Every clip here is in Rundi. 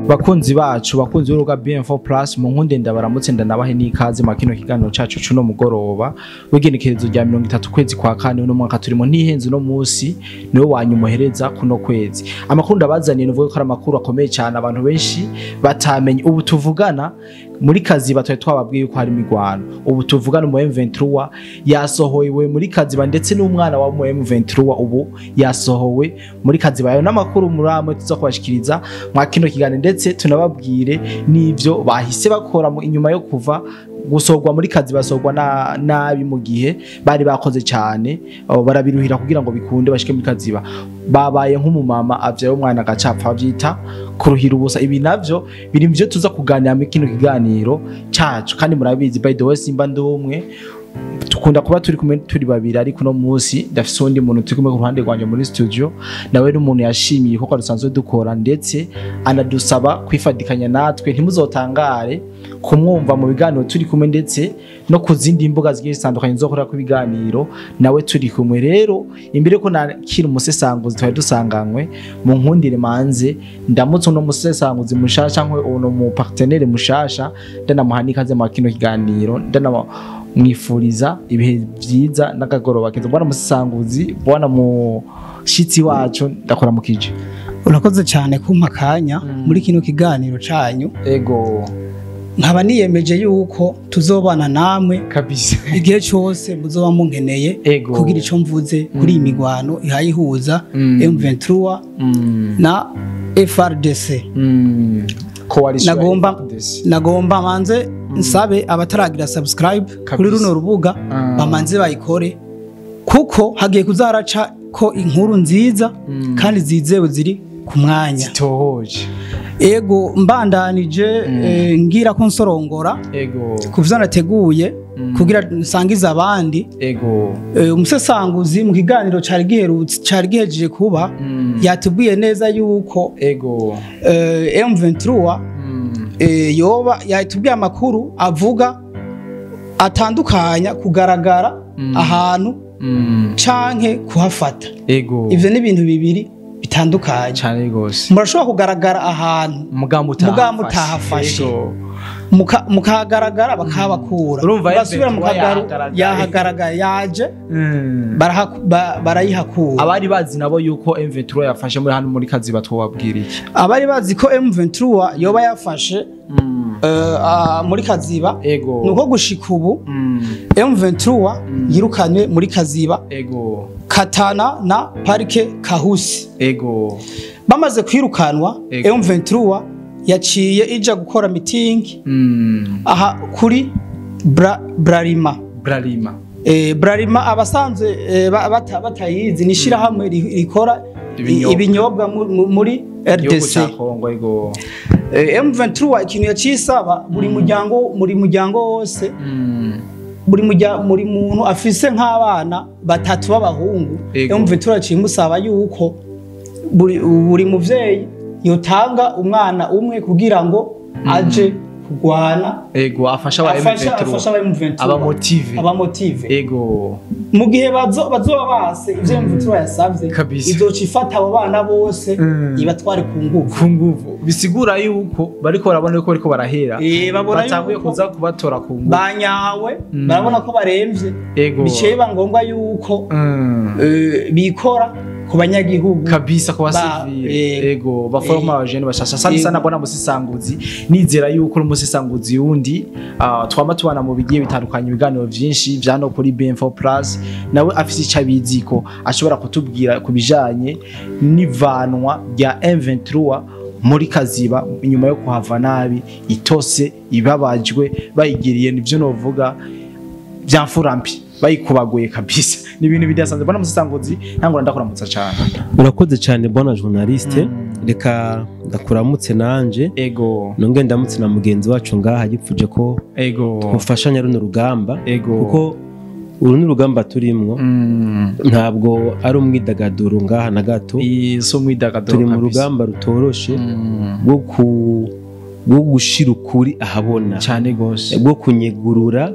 Bakunzi bacu, bakunzi b'urubuga BM4 Plus, mu nkunde ndabaramutse, ndanabahe n'ikaze mu kino kiganiro cacu cuno mugoroba w'igenekerezo rya 30 kwezi kwa kane uno mwaka turimo. Ntihenze, uno munsi niwe wanyumuhereza kuno kwezi. Amakuru ndabazaniye, nuvuga ko ari amakuru akomeye cyane abantu benshi batamenye. Ubu tuvugana muri Kaziba twari twababwiye yuko hari imigwano. Ubu tuvugana mu M23 yasohowe muri Kaziba, ndetse n'umwana wa mu M23 ubu yasohowe muri Kaziba. Ayo n'amakuru muramwe tuza kubashikiriza mwa kino kiganiro, ndetse tunababwire n'ivyo bahise bakora mu inyuma yo kuva gusorwa muri Kaziba. Basorwa nabi mu gihe bari bakoze cyane, abo barabiruhira kugira ngo bikunde bashike muri Kaziba. Babaye nk'umumama avyaye umwana agacapfa, bavyita kuruhira ubusa. Ibi navyo biri mu byo tuza kuganira muri kino kiganiro cacu. Kandi murabizi, by the way, simba ndi umwe, dukunda kuba turi kumwe turi babiri, ariko uno munsi ndafise uwundi muntu turi kumwe ku ruhande rwanjye muri studio. Nawe ni umuntu yashimiye kuko dusanzwe dukora, ndetse anadusaba kwifadikanya natwe. Ntimuzotangare kumwumva mu biganiro turi kumwe, ndetse no ku zindi mbuga zigiye zitandukanye nzokora ku biganiro nawe turi kumwe. Rero imbere ko nakira umusesanguzi twari dusanganywe, mu nkundire manze ndamutse uno musesanguzi mushasha cyangwa uno mu partenaire mushasha, ndanamuha n'ikaze mu kino kiganiro, ndanamwifuriza ibihe byiza n'akagoroba keza. Bwana musesanguzi, bwana mushitsi wacu, ndakora mukije. Urakoze cyane kumpa akanya muri kino kiganiro canyu. Nkaba niyemeje yuko tuzobana namwe igihe cyose muzoba munkeneye kugira ico mvuze kuri iyi migwano ihayihuza M23 na FARDC. Coalition FARDC. Nagomba manze nsabe abataragira subscribe kuri runo rubuga bamanze bayikore, kuko hagiye kuzaraca ko inkuru nziza kandi zizewe ziri ku mwanya. Zitohoje. Ego, mbandanije, ngira ko nsorongora ku vyo nateguye kugira nsangize abandi. Umusesanguzi mu kiganiro cari giherutse, cari gihejeje kuba, yatubwiye neza yuko M23 yoba yatubwiye amakuru avuga atandukanya kugaragara ahantu canke kuhafata. Ivyo ni ibintu bibiri bitandukanye. Cyane gose. Murashobora kugaragara ahantu umugambi mugambi utahafashe. Mukahagaragara bakahabakura. Urumva basubira M23 mukahagaragara, yahagaragaye. Yahagaragaye yaje, barayihakura. Abari bazi nabo yuko M23 yafashe muri hano muri Kaziba, twababwira iki? Abari bazi ko M23 yoba yafashe muri Kaziba, nuko gushika ubu M23 yirukanywe muri Kaziba, Katana na Parike Kahusi. Bamaze kwirukanwa, M23 yaciye ija gukora meeting aha kuri Bralima. Bralima. Bralima, abasanzwe batayizi, ni ishirahamwe rikora ibinyobwa. Ibinyobwa muri igihugu RDC. ca Kongo, ego. M23 ikintu yacisaba buri muryango, muri muryango wose, buri muntu afise nk'abana batatu b'abahungu, M23 yaciye imusaba yuko buri muvyeyi yotanga umwana umwe kugira ngo aje kugwana. Ego, afasha aba afasha M23. Afasha aba M23. Abamotive. Abamotive. Mu gihe bazoba base ivyo M23 yasavye, izoca ifata abo bana bose ibatware ku nguvu. Ku nguvu, bisigura yuko bariko barabona yuko bariko barahera. Babona batanguye yuko kuza kubatora ku nguvu. Banyawe, barabona ko baremvye, biciye biba ngombwa yuko bikora ku banyagihugu. Kabisa, ku basivile. Ego, baforoma abajene bashasha sana. Sana bwana musisanguzi, nizera yuko uri umusisanguzi wundi twama tubana mu bigiye bitandukanye, ibiganiro vyinshi vya no kuri BM4 Plus, nawe afise ico abizi ko ashobora kutubwira ku bijanye n'ivanwa rya M23 muri Kaziba inyuma yo kuhava nabi, itose, ibabajwe, bayigiriye nivyo novuga vyamfura mbi, bayikubaguye kabisa. Ni ibintu bidasanzwe. Bwana musisanguzi, ntangura ndakuramutsa cyane. Urakoze cyane, bwana journaliste. Reka ndakuramutse nanje, nonge ndamutse na mugenzi wacu ngaha yipfuje ko twafashanya runo rugamba, kuko uru ni urugamba turimwo, ntabwo ari umwidagaduro ngaha na gato. Si umwidagaduro. Turi mu kabisa. rugamba rutoroshe bwo gushira ukuri ahabona, cyane gose, bwo kunyegurura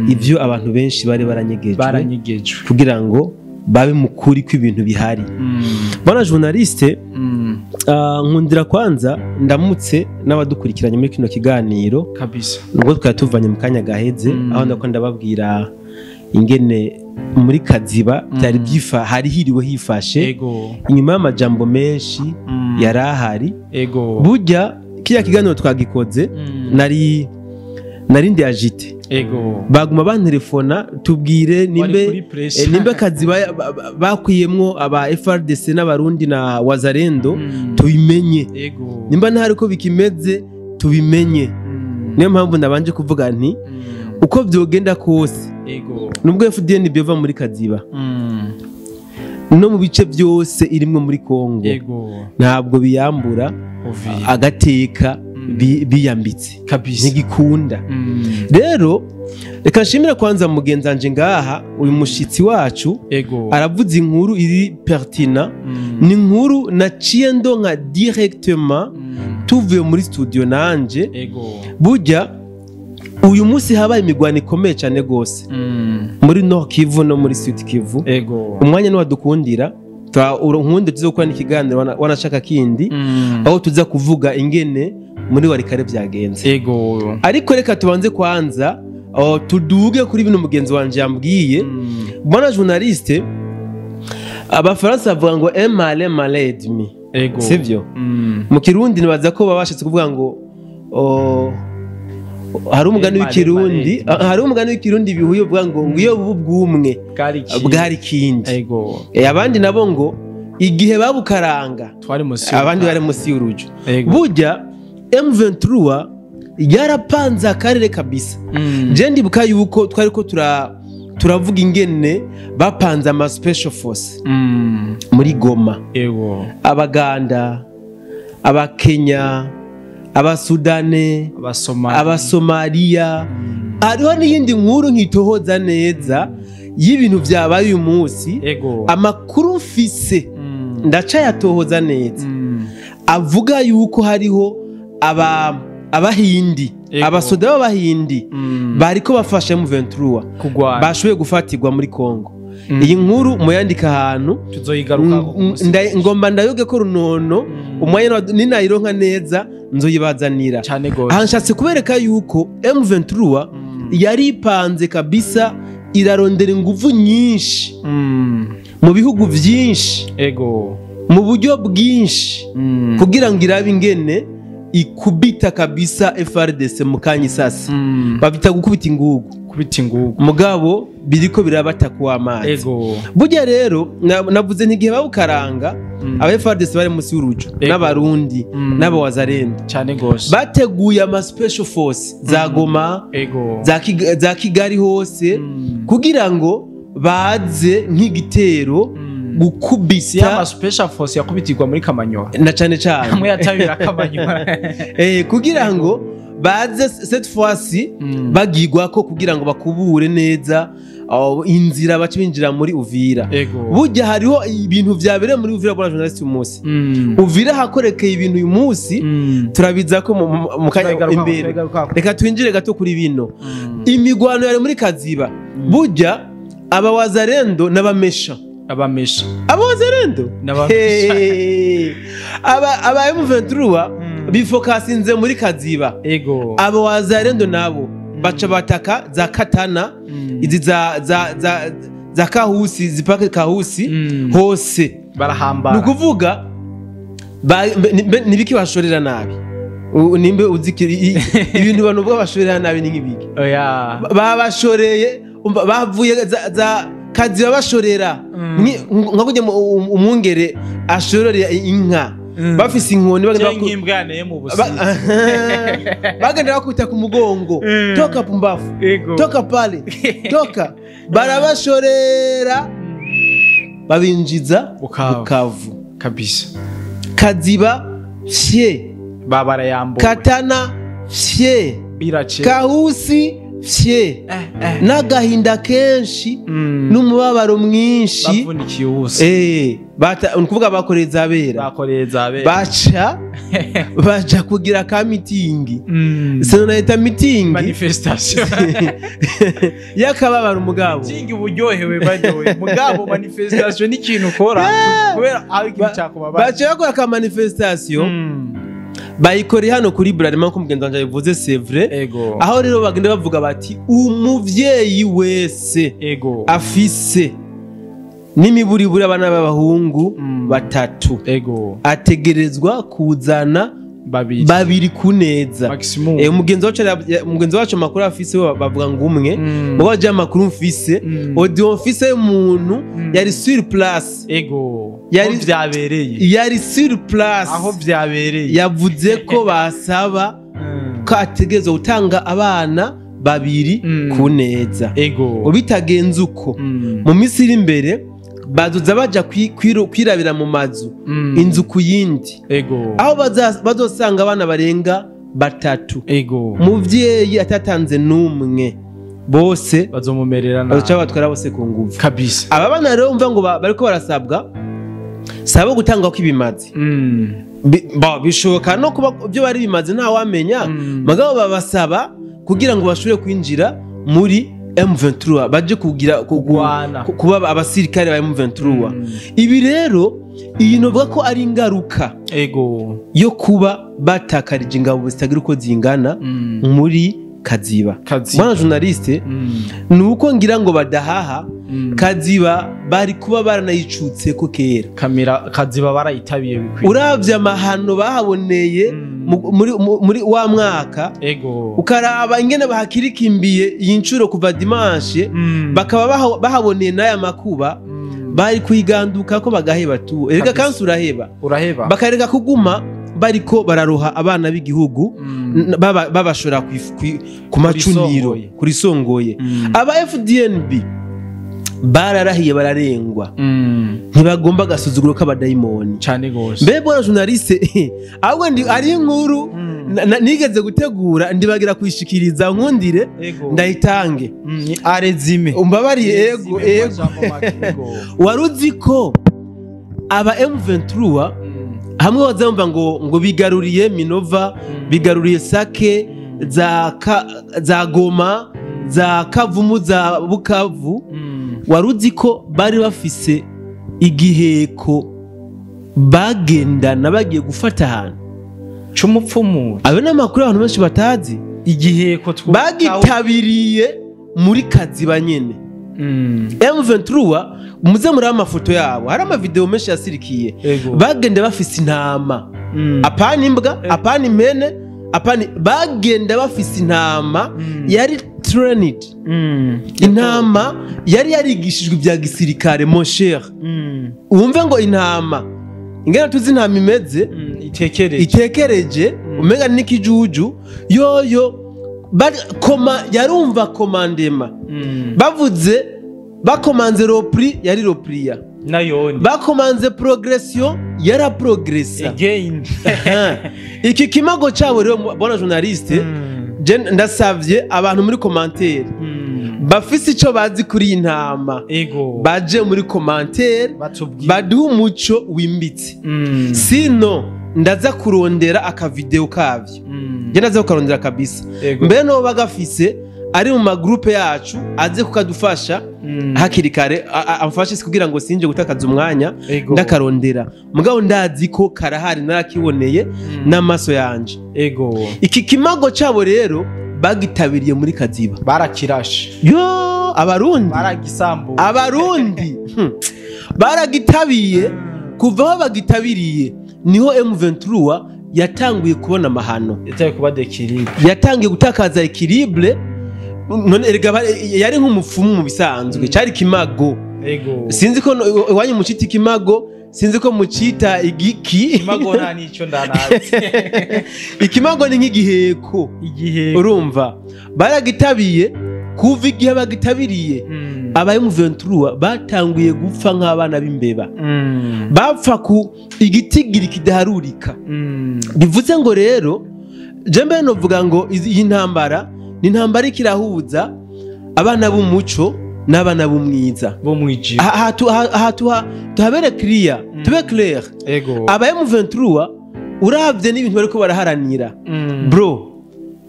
ivyo abantu benshi bari baranyegejwe, baranyegejwe, kugira ngo babe mu kuri kw'ibintu bihari. Bwana journaliste, Nkundira kwanza ndamutse n'abadukurikiranye muri kino kiganiro kabisa, nubwo twari tuvanye mu kanya gaheze, aho ndako ndababwira ingene muri Kaziba byari byifa, hari hiriwe hifashe inyuma y'amajambo menshi yarahari. Ego. Burya kiya kiganiro twagikoze nari ndi agite. Ego. Baguma bantelefona tubwire nimbe nimbe Kaziba bakwiyemwo aba FRDC n'abarundi na Wazalendo tubimenye. Ego. Nimba ntari ko bikimeze tubimenye. Niyo mpamvu nabanje kuvuga nti uko byogenda kose. Ego. Nubwo FDN biva muri Kaziba no mu bice byose irimwe muri Kongo. Ego. Ntabwo biyambura agateka biyambitse kabisa, ntigikunda. Rero reka nshimire kwanza mugenzanje ngaha uyu mushitsi wacu. Ego. Aravuze inkuru iri pertinent, ni inkuru naciye ndonka directement tuvuye muri studio nanje. Ego. Burya uyu munsi habaye imigwano ikomeye cyane gose muri Nord Kivu no muri Sud Kivu. Ego. Umwanya niwadukundira nkunde tuzokora n'ikiganiro wanashaka kindi, aho tuza kuvuga ingene muri Walikale byagenze. Ego. Ariko reka tubanze kwanza tuduge kuri bino mugenzi wanje yambwiye. Bwana journaliste, abafaransa bavuga ngo un malin malin et demi. Ego. Sivyo? Mu Kirundi nibaza ko babashitse kuvuga ngo hari umugani w'ikirundi, hari umugani w'ikirundi bihuye uvuga ngo iyo bubwumwe bwari kindi. Ego. Abandi nabo ngo igihe babukaranga abandi bari musi y'urujo. Burya M23 yarapanze akarere kabisa. Je ndibuka yuko twari ko turavuga ingene bapanze ama special force muri Goma. Ego. Abaganda, abakenya, abasudane, abasomaliya. Hariho n'iyindi nkuru nkitohoza neza y'ibintu byabaye uyu munsi. Amakuru mfise ndacayatohoza neza, avuga yuko hariho abahindi, abasoda b'abahindi bariko bafashe M23 bashoboye gufatirwa muri Kongo. Iyi nkuru muyandika ahantu ngomba ndayoge ko runono umwanya ninayironka neza nzoyibazanira. Aha nshatse kubereka yuko M23 yari ipanze kabisa, irarondera inguvu nyinshi mu bihugu byinshi. Ego. Mu buryo bwinshi kugira ngo irabe ingene ikubita kabisa FRDC mu kanyisasi. Babita gukubita ingugu. Kubita ingugu. Mugabo biriko birabata kuwa amazi. Ego. Burya rero navuze ntigihe babukaranga aba FRDC bari musi y'urujo n'abarundi n'abawazarendo cyane gose bateguye ama special force za Goma. Ego. Za Kigali hose kugira ngo baze nk'igitero gukubita ama special force yakubitirwa muri Kamanyola na cyane cyane hamwe yatabira Kamanyola. Kugira ngo baze cette fois-ci bagigwa ko kugira ngo bakubure neza inzira bace binjira muri Uvira. Burya hariho ibintu vyabereye muri Uvira bwana journaliste uyu munsi. Uvira hakorekeye ibintu uyu munsi, turabiza ko mu kanya imbere. Reka twinjire gato kuri bino. Imigwano yari muri Kaziba. Burya aba Wazalendo n'abamesha. Abamesha. Aba Wazalendo n'abamesha. Aba M23 bifokasinze muri Kaziba. Ego. Aba Wazalendo nabo baca bataka za katana, izi za kahusi, zipake kahusi hose barahambara. Nukuvuga nibiki bashorera nabi. Nimbe uzikiri ibintu bantu bwa bashorera nabi ni nk'ibiki. Oya. Babashoreye bavuye za Kaziba bashorera nka kujya umwungere ashorera inka. Bafise inkoni bagenda mu busizi bagenda bakubita ku mugongo, toka pumbafu, toka pale, toka. Barabashorera babinjiza Bukavu kabisa. Kaziba fye babara yambo, katana fye, birace kahusi fye n'agahinda kenshi n'umubabaro mwinshi bavunikiye ubusa nukuvuga bakoreye zabera baca baja kugira ka meeting sinonahita meeting manifestation yakababara umugabo meeting uburyohewe baryohe mugabo manifestation ni ikintu ukora kubera aho ikintu cyakubabaza baca bakora ka manifestation bayikoreye hano kuri Bralima ko mugenzi wanje yabivuze c'est vrai aho rero bagenda bavuga bati umuvyeyi wese afise n'imiburiburi abana b'abahungu batatu ategerezwa kuzana babiri kuneza mugenzi wacu makuru afise bavuga ngo umwe muba je makuru mfise audio mfise umuntu yari sur place yari byabereye yari sur place aho byabereye yavuze ko basaba ko ategerezwa gutanga abana babiri kuneza ubitagenze uko mu minsi iri imbere bazoza baja kwirabira mu mazu inzu ku yindi aho bazosanga abana barenga batatu muvyeyi atatanze n'umwe bose bazomumerera nabi bazoca batwara bose ku nguvu kabisa aba bana rero umva ngo bariko barasabwa sabo gutanga ko ibimazi bishoboka no kuba ibyo bari bimaze nta wamenya mugabo babasaba kugira ngo bashobore kwinjira muri M23 baje kugira kuba abasirikare ba M23 ibi rero iyi novuga ko ari ingaruka yo kuba batakarije ingabo zitagira uko zingana muri Kaziba. Bwana journaliste nuko ngira ngo badahaha Kaziba bari kuba baranayicutse ko kera kamera Kaziba barayitabiye bikwiye uravye amahano bahaboneye muri wa mwaka ukaraba ingene bahakirikimbiye iyi ncuro kuva dimanche bakaba bahaboneye n'aya makuba bari kuyiganduka ko bagaheba tu erega kansi uraheba bakareka kuguma bariko bararoha abana b'igihugu babashora ku macuniro kuri songoye aba FDNB bararahiye bararengwa ntibagomba gasuzuguro k'abadayimoni cyane gose mbe bwana journaliste ahubwo ndi ari inkuru nigeze gutegura ndibagira kwishikiriza nkundire ndayitange arezime umbabariye ego ego waruzi ko aba M23 hamwe bazamva ngo bigaruriye Minova bigaruriye Sake za Goma za Kavumu za Bukavu waruzi ko bari bafise igiheko bagendana bagiye gufata ahantu c'umupfumu ayo n'amakuru abantu benshi batazi igiheko bagitabiriye muri Kaziba nyene M23 muze muri amafoto yabo hari ama video menshi yasirikiye bagenda bafise intama apana imbwa apana impene apana bagenda bafise intama yari trained intama yari yarigishijwe ibya gisirikare mon cher wumve ngo intama ingana tuzi intama imeze itekereje umenga n'ikijuju yoyo koma yarumva komandema bavuze bakomanze repli yari repliya nayoni bakomanze progression yara progressa again iki kimago cyabo rero bona journaliste je ndasavye abantu muri commentaire bafise ico bazi kuri intama baje muri commentaire baduha umuco wimbitse sino ndaza kurondera aka video kavyo je ndaza kukarondera kabisa mbere no bagafise ari mu magroupe yacu aze kukadufasha hakiri kare amfashe kugira ngo sinje gutakaza umwanya ndakarondera mugabo ndazi ko karahari narakiboneye n'amaso yanje iki kimago cabo rero bagitabiriye muri Kaziba barakirashe yo abarundi baragisambuye abarundi baragitabiye kuva aho bagitabiriye niho M23 yatanguye kubona amahano yatangiye kuba d'équilibre yatangiye gutakaza équilibre none erega yari nk'umupfumu mu bisanzwe cyari kimago sinzi ko iwanyu mucita ikimago sinzi ko mucita igiki ikimago nta nico ndanazi ikimago ni nk'igiheko urumva baragitabiye kuva igihe bagitabiriye aba M23 batanguye gupfa nk'abana b'imbeba bapfa ku igitigiri kidaharurika bivuze ngo rero je mbe novuga ngo iyi ntambara Ni intambara ikirahuza abana b'umuco n'abana b'umwiza bo mwijima. Aha tuhabere clear, tube clair. Aba M23 uravye n'ibintu bariko baraharanira, bro,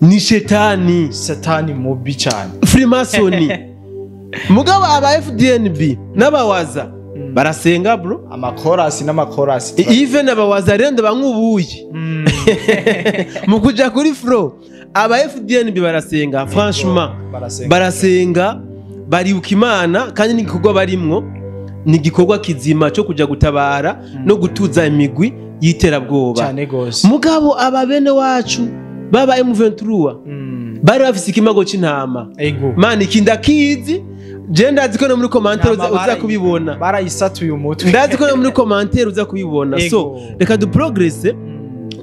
ni shetani, satani mubi cyane, Freemason. Mugabo aba FDNB n'abawaza barasenga, bro, amakorasi n'amakorasi. Even abawaza rendo bankubuye mu kuja kuri fro. Aba FDNB barasenga, franchement barasenga, baribuka Imana, kandi n'igikorwa barimwo ni igikorwa kizima cyo kuja gutabara no gutuza imigwi y'iterabwoba cyane gose. Mugabo aba bene wacu baba M23 bari bafise ikimago c'intama. Mani ikinda kizi je ndazi ko no muri commentaire uza kubibona, barayisatuye umutwe, ndazi ko no muri commentaire uza kubibona. So reka du progresse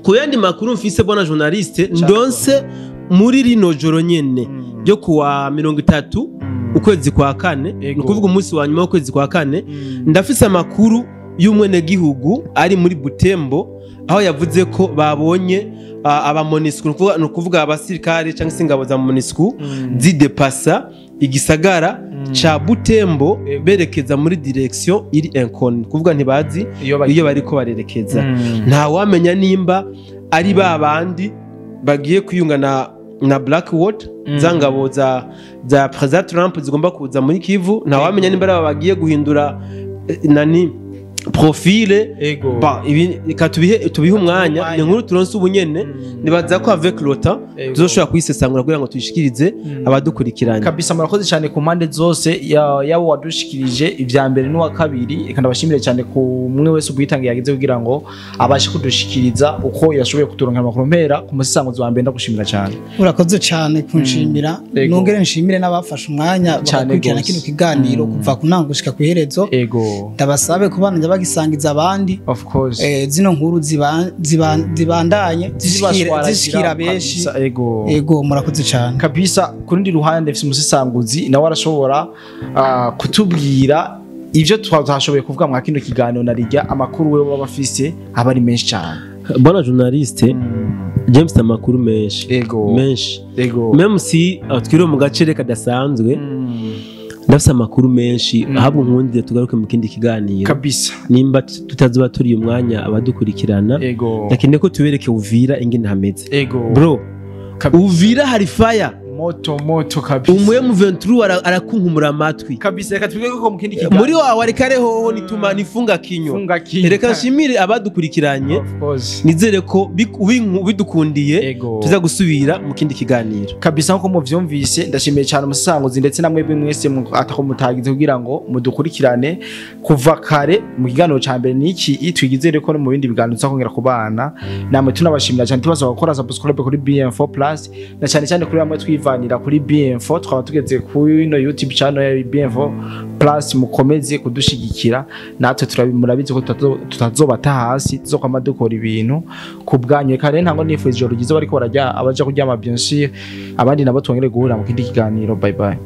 ku yandi makuru mfise, bwana journaliste, ndonse muri rino joro nyene ryo kuwa 30 ukwezi kwa kane, ni kuvuga umunsi wa nyuma w'ukwezi kwa kane, ndafise amakuru y'umwene gihugu ari muri Butembo, aho yavuze ko babonye aba MONUSCO, ni kuvuga abasirikare cyangwa se ingabo za MONUSCO zidepasa igisagara ca Butembo berekeza muri direction iri inconnue, kuvuga ntibazi iyo bariko barerekeza. Nta wamenya nimba ari ba bandi bagiye kwiyunga na Blackwater, za ngabo za President Trump zigomba kuza muri Kivu. Nta wamenya nimba ari bagiye guhindura nani profile. Ba ibi reka tubihe umwanya, ni nkuru turonse ubunyene, nibaza ko avec le temps tuzoshobora kuyisesangura kugira ngo tuyishikirize abadukurikiranye. Kabisa, murakoze cyane ku mpande zose, yabo wadushikirije ivya mbere n'uwa kabiri. Reka ndabashimire cyane ku mwe wese ubwitange yagize kugira ngo abashe kudushikiriza uko yashoboye kuturonka amakuru. Mpera ku musisanguzi wa mbere, ndagushimira cyane. Urakoze cyane kunshimira, nongere nshimire n'abafashe umwanya bakakurikirana kino kiganiro kuva ku ntango gushika ku iherezo. Ndabasabe kubana bagisangiza abandi, of course, zino nkuru zibandanye zishikira benshi. Ego, murakoze cyane kabisa. Kurundi ruhande mfise umusisanguzi nawe arashobora kutubwira ivyo tutashoboye kuvuga mwa kino kiganiro, na rijya amakuru we baba bafise aba ari menshi cyane. Bwana journaliste, James, amakuru menshi menshi, même si twiriwe mu gace kadasanzwe, ndafise amakuru menshi, ahabwo nkundire tugaruke mu kindi kiganiro kabisa, nimba tutazoba turi umwanya abadukurikirana. Ndakeneye ko tubereke Uvira ingene hameze. Bro, Uvira hari fire, moto moto kabisa. Umu M23 arakunkumura amatwi kabisa. Reka tubige ko mu kindi kiganiro muri wawe reka rehoho nituma nifunga kinyo. Reka nshimire abadukurikiranye, nizere ko bidukundiye tuza gusubira mu kindi kiganiro kabisa. Nko muvyumvise, ndashimiye cyane umusanguzi ndetse namwe mwese atako mutagize kugira ngo mudukurikirane kuva kare mu kiganiro ca mbere niki, twigizere ko no mu bindi biganiro tuzakongera kubana namwe. Tunabashimira cyane, tubasaba gukora subscribe kuri BM4 Plus na cyane cyane kuri bamwe twivanira kuri BM4, twaba tugeze kuri ino YouTube channel ya BM4 Plus. Mukomeze kudushigikira natwe, murabizi ko tutazobata hasi, tuzokwama dukora ibintu ku bwanyu. Kare ntango nifuza ijoro ryiza bariko barajya abaja kuryama, bien sûr, abandi nabo twongere guhura mu kindi kiganiro. Bye bye.